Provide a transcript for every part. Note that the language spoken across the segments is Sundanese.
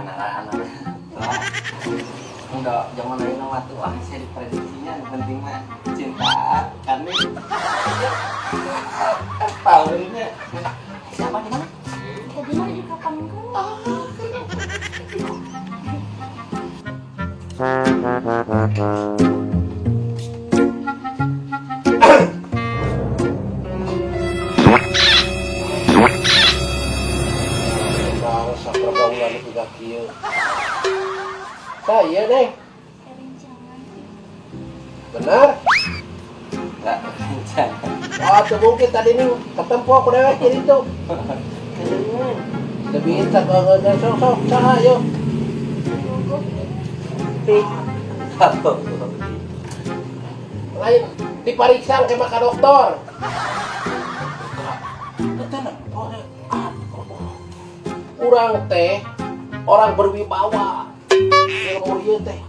Anak-anak. Enggak, jangan lain nama tuh. Ah, saya diprediksinya yang penting mah cinta kami. Tahunnya. Siapa di mana? Di mana di kapan kau? Bangsa pergaulan itu kieu. Saya deh. Benar? Enggak rencana. Oh, tuh mungkin tadi ini ketempo aku dewek jadi itu. Teu bisa kalau sok-sok saha yo. Lain dipariksa ke maka dokter. Urang teh orang berwibawa. Ilmu ieu teh.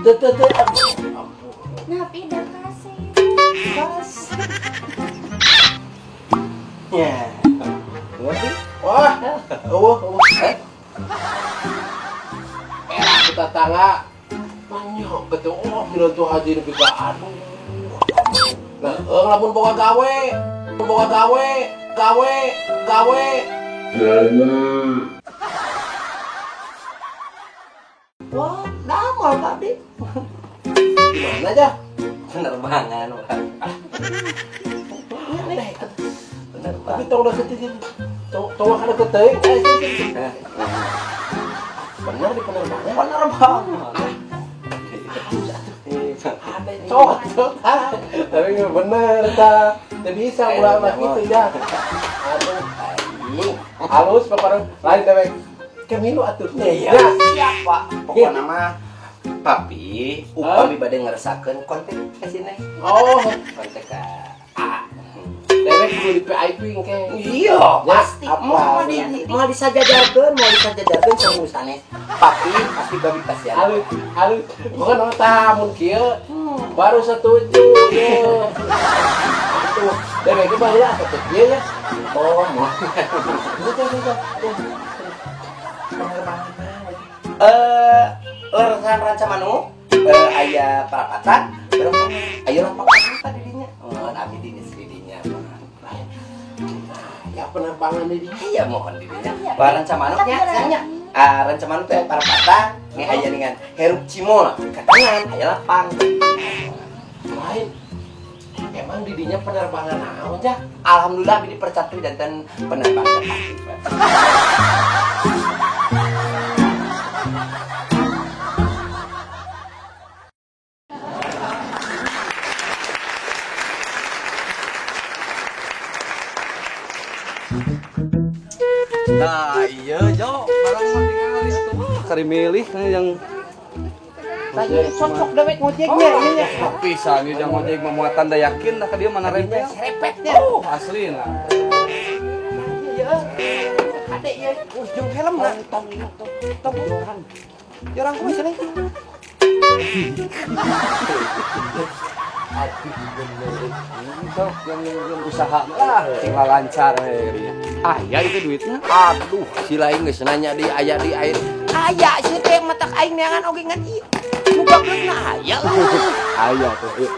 Teu teu teu. Nah, pindah kasih. Kasih. Ya. Wah, eueuh eueuh. Era tetangga banyak gitu. Oh, minantu haji nepi ka aduh. Nah, lamun boga gawe, boga gawe, gawe, gawe. Wah, damel Pak Di. Gimana aja? Penerbangan, Pak. Penerbangan. Tapi tong deket itu. Tong kana keteuing. Bener di penerbangan. Penerbangan. Cocok, tapi bener ta. Teu bisa ulah mah kitu ya. Aduh, halus pokoknya lain dewek. Kemilu atuh. Iya, siap, Pak. Pokokna mah papi upami bade ngerasakeun kontak ka sini. Oh, kontak ka A. Dewek kudu di VIP engke. Iya, pasti. Moal disajajarkeun, moal disajajarkeun sareng sanes. Papi pasti babi pasian. Halus, halus. Bukan tah mun kieu baru setuju ye. Atuh, dewek ge baheula atuh kieu ya. Oh, moal. Leresan Rancamanuk aya perapatan aya lapak di dinya. Oh, abi di dinya. Ya penerbangan di dinya. Iya, mohon di dinya. Wah, Rancamanuk nya nya. Ah, Rancamanuk teh perapatan nih aya dengan Herup Cimol ka tangan aya lapang. Lain. Emang di dinya penerbangan naon ja? Alhamdulillah abi dipercatui danten penerbangan. Nah, iya Jo, barang mah tinggal itu. Kari milih yang saya cocok dewek ngojeknya. Oh, pisan ieu jang ngojek mah muatan da yakin dah ka dieu mana rempel. Serepetnya. Oh, asli lah. Iya. Ade ieu ujung helm lah. Tong tong tong. Jorang kumaha cenah? Aduh bener. Sok yang usaha lah, cing lancar we. Ah, ya itu duitnya. Aduh, si lain geus nanya di aya di air. Aya sih teh matak aing neangan oge ngan ieu. Nu bageuna aya euy. Aya tuh. Ieu.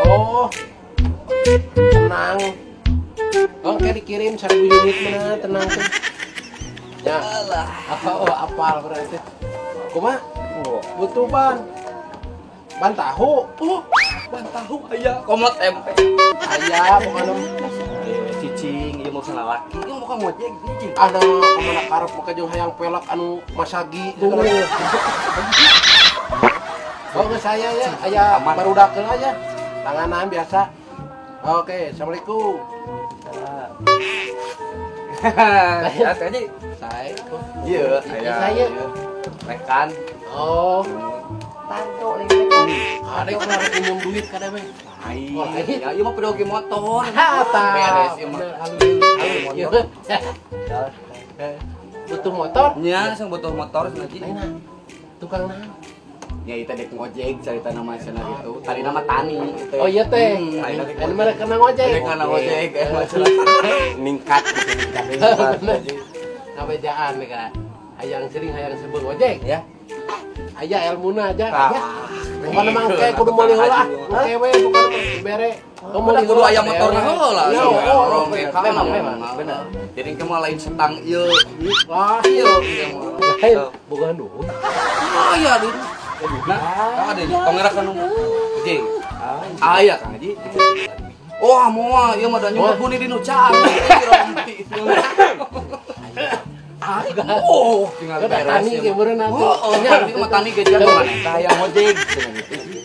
Oh. Tenang. Oke dikirim 1000 unit mana tenang tuh. Ya. Alah. Oh, apal berarti. Kumaha? Butuh ban. Ban tahu. Oh, ban tahu aya komo tempe. Aya pokokna cicing ieu mau lalaki. Ieu mau ngojek cicing. Anu kamana karep make jeung hayang pelak anu masagi. Oh, geus saya ya, aya barudakeun aja. Tanganan biasa. Oke, assalamualaikum. Ya, tadi saya. Iya, saya. Rekan. Oh. Tanto lagi. Ada yang rek minjem duit ka dewe. Lain. Ya, ieu mah pedoge motor. Tah. Beres ieu mah. Halus. Butuh motor? Nya, langsung butuh motor cenah. Lain tukang naon? Nya ieu teh dek ngojek carita nama cenah gitu. Tadi nama tani teh. Oh iya teh. Ini mereka kena ngojek. Mereka kena ngojek. Ningkat gitu. Ngabejaan nih kan. Hayang sering hayang sebut ngojek ya. Aya ilmuna aja. Bukan emang kayak kudu meuli heula. Oke we bukan dibere. Kudu kudu aya motorna heula. Memang bener. Jadi kamu lain setang ieu. Wah, ieu lain boga duit. Aya duit. Nah, ada tong era kan jeung. Aya Kang Haji. Wah, moal ieu mah da nyumput buni di nu cai. Oh, tinggal beres. Tani ge meureun atuh. Oh, nya ieu mah tani ge jago maneh tah hayang ngojek cenah gitu.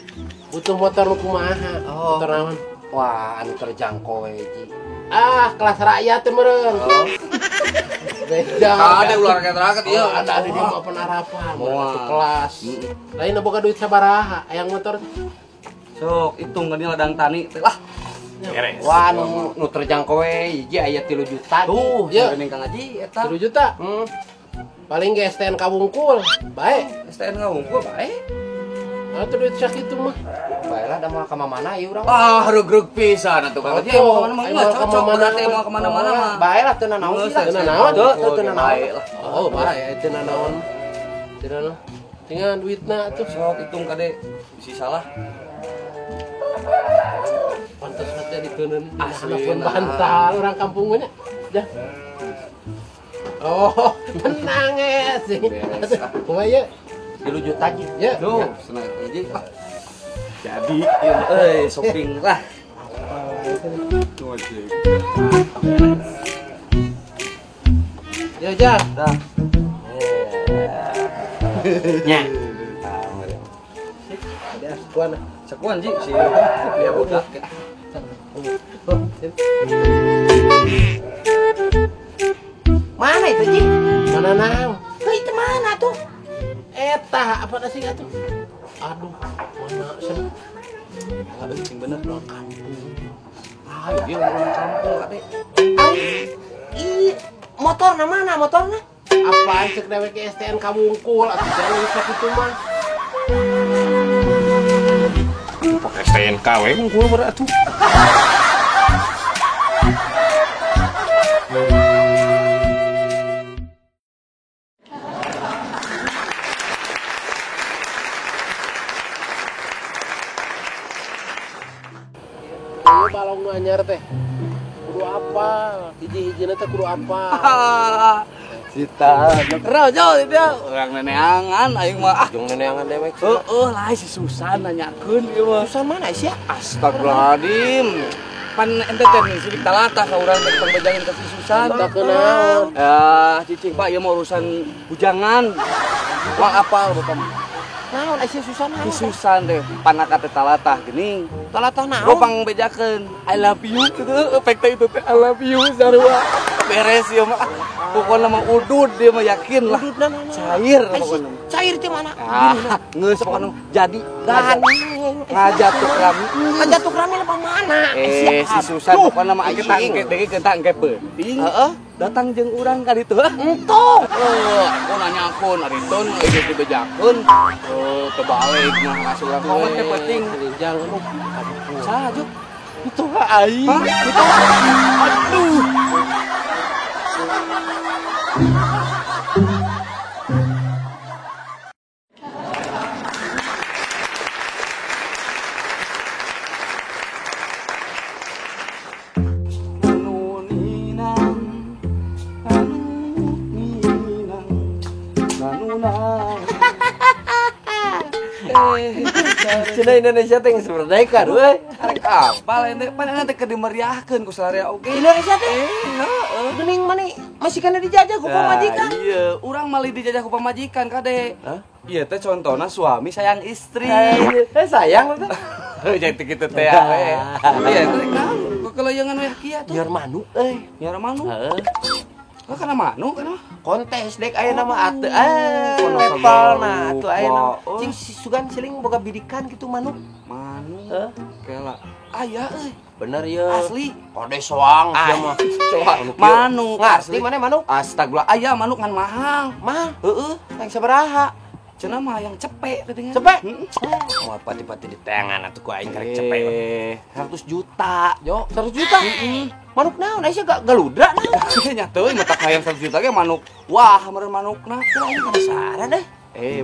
Butuh motor nu kumaha? Motor naon? Wah, anu terjangkau we ji. Ah, kelas rakyat teh meureun. Beda. Ada ular rakyat ieu. Ada di mah penarapan, satu kelas. Lain boga duit sabaraha hayang motor. Sok hitung geuning ladang tani teh lah. Beres. Wah, nu terjangkau we hiji aya 3 juta. Tuh, ya geuning Kang Haji eta. 3 juta. Paling ge STNK wungkul, bae. STNK wungkul bae. Atuh duit sakitu mah. Bae lah da moal ka mana ieu urang. Ah, regreg pisan atuh Kang Haji. Moal ka mana-mana cocok berarti moal ka mana-mana mah. Bae lah teu nanaon sih lah. Teu nanaon. Teu nanaon. Oh, bae teu nanaon. Teu nanaon. Tinggal duitna atuh. Sok hitung kade bisi salah. Pantes teh diteunun asli bantal orang kampung nya. Dah. Oh, tenang ya sih. Kumaha ieu? 3 juta ji. Ya. Duh, senang aja. Jadi, euy, shopping lah. Ya, Jar. Dah. Nya. Ada sekuan. Sekuan ji si ya budak. Mana itu ji? Mana nang? Itu mana tuh? Eta apa sih atuh? Aduh, mana sen? Enggak sing bener orang kampung. Ah, ieu orang kampung kade. Ih, motorna mana motorna? Apaan cek dewek STNK wungkul atuh jangan sakitu mah. Pakai STNK we wungkul berarti atuh. Balong nu anyar teh kudu apal, hiji-hijina teh kudu apal. Cita, rojo dia orang neneangan aing mah. Jeung neneangan dewek. Heeh, lain si Susan nanyakeun ieu mah. Susan mana sih ya? Astagfirullahaladzim. Pan ente teh sidik talatah ka urang teh pangbejangin ka si Susan. Tah kunaon? Ya, cicing Pak ieu mah urusan bujangan. Wah apal bapak mah. Naon aya Susan naon? Si Susan teh panaka teh talatah geuning. Talatah naon? Gua pangbejakeun. I love you gitu, efek teh itu teh I love you sarua. Beres ieu mah. Pokoknya mah udud dia mah yakin lah. Cair pokoknya. Cair teh mana? Ah, geus pokoknya jadi ngajatuk rami. Ngajatuk rami apa mana? Eh, si Susan pokoknya mah engke tangke deui ke tangke peuting. Heeh. Datang jeung urang ka ditu. Entong. Aku nanyakeun ari tun geus dibejakeun. Kebalik mah ka urang pokoknya teh peuting. Jang. Saha juk? Itu aing. Aduh. Cina Indonesia teh geus merdeka euy. Arek apal ente pan teh keur dimeriahkeun ku sararea oge. Indonesia teh heeh. Geuning mani masih kana dijajah ku pamajikan. Iya, urang malih dijajah ku pamajikan kade. Hah? Ieu teh contohna suami sayang istri. Eh sayang teh. Jadi kitu teh we. Iya teh kan kekeleyangan we kieu tuh. Nyiar manuk euy. Nyiar manuk. Heeh. Lah kana manuk kana? Kontes dek aya nama atuh levelna atuh aya nama. Cing sugan siling boga bidikan gitu manuk. Manuk. Kela. Aya euy. Bener ye. Asli. Kode soang sia mah. Soang. Manuk. Ngarti mana manuk? Astagfirullah, aya manuk ngan mahal. Mahal? Heeh. Yang sabaraha? Cenah mah yang cepek katanya. Cepek? Wah, pati-pati di tangan atuh ku aing karek cepek. 100 juta, Jo. 100 juta? Manuk naon? Aisyah gak galudra naon? Nya teuing mata hayang 100 juta ge manuk. Wah, meureun manukna. Aing penasaran deh.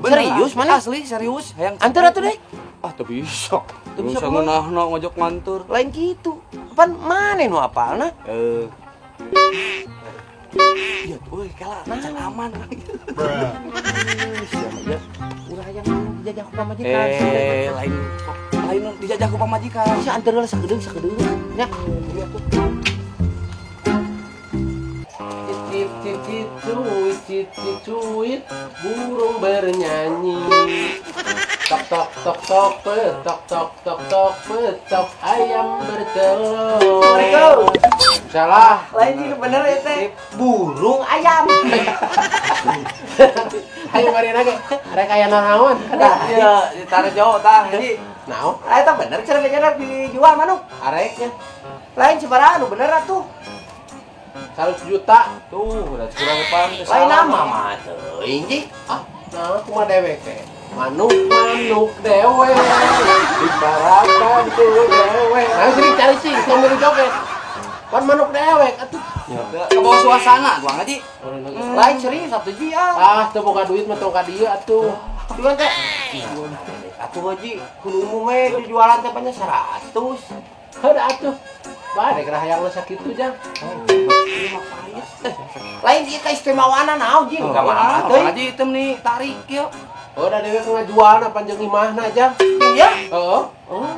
Bener. Serius mana? Asli serius hayang. Antur atuh deh. Ah, teu bisa. Teu bisa Bisa ngeunahna ngojok ngantur. Lain kitu. Pan maneh nu apalna? Iya, euy, kala can aman. Siapa ya? Ulah hayang dijajah ku pamajikan. Lain lain dijajah ku pamajikan. Bisa antur heula sakedeung sakedeung. Nya. Cicit cicit cuit cicit cuit burung bernyanyi. Tok tok tok tok petok tok tok tok petok ayam bertelur. Assalamualaikum. Salah. Lain ini bener ya teh. Burung ayam. Ayo mari lagi. Rek aya naon? Iya, ditarik jauh tah jadi. Naon? Eta bener cara bener dijual manuk. Areknya. Lain sabaraha nu bener atuh. 100 juta. Tuh, udah kurang depan. Lain nama mah teuing ji. Ah, nah kumaha dewek teh? Manuk-manuk dewek di barakan tuh dewek. Nah, sering cari cing, tong milu joget. Pan manuk dewek atuh. Ke bawah suasana gua ngaji. Lain serius atuh ji ah. Ah, teu boga duit mah tong ka dieu atuh. Cuman teh. Atuh haji kudu umum we dijualan teh banyak 100. Heuh atuh. Bae rek hayang sakitu jang. Lain ieu kaistimewaanna naon ji? Ka mana teuing. Haji item nih tarik yeuh. Oh, da dewek ngajualna panjang imahna jang. Iya. Heeh. Oh.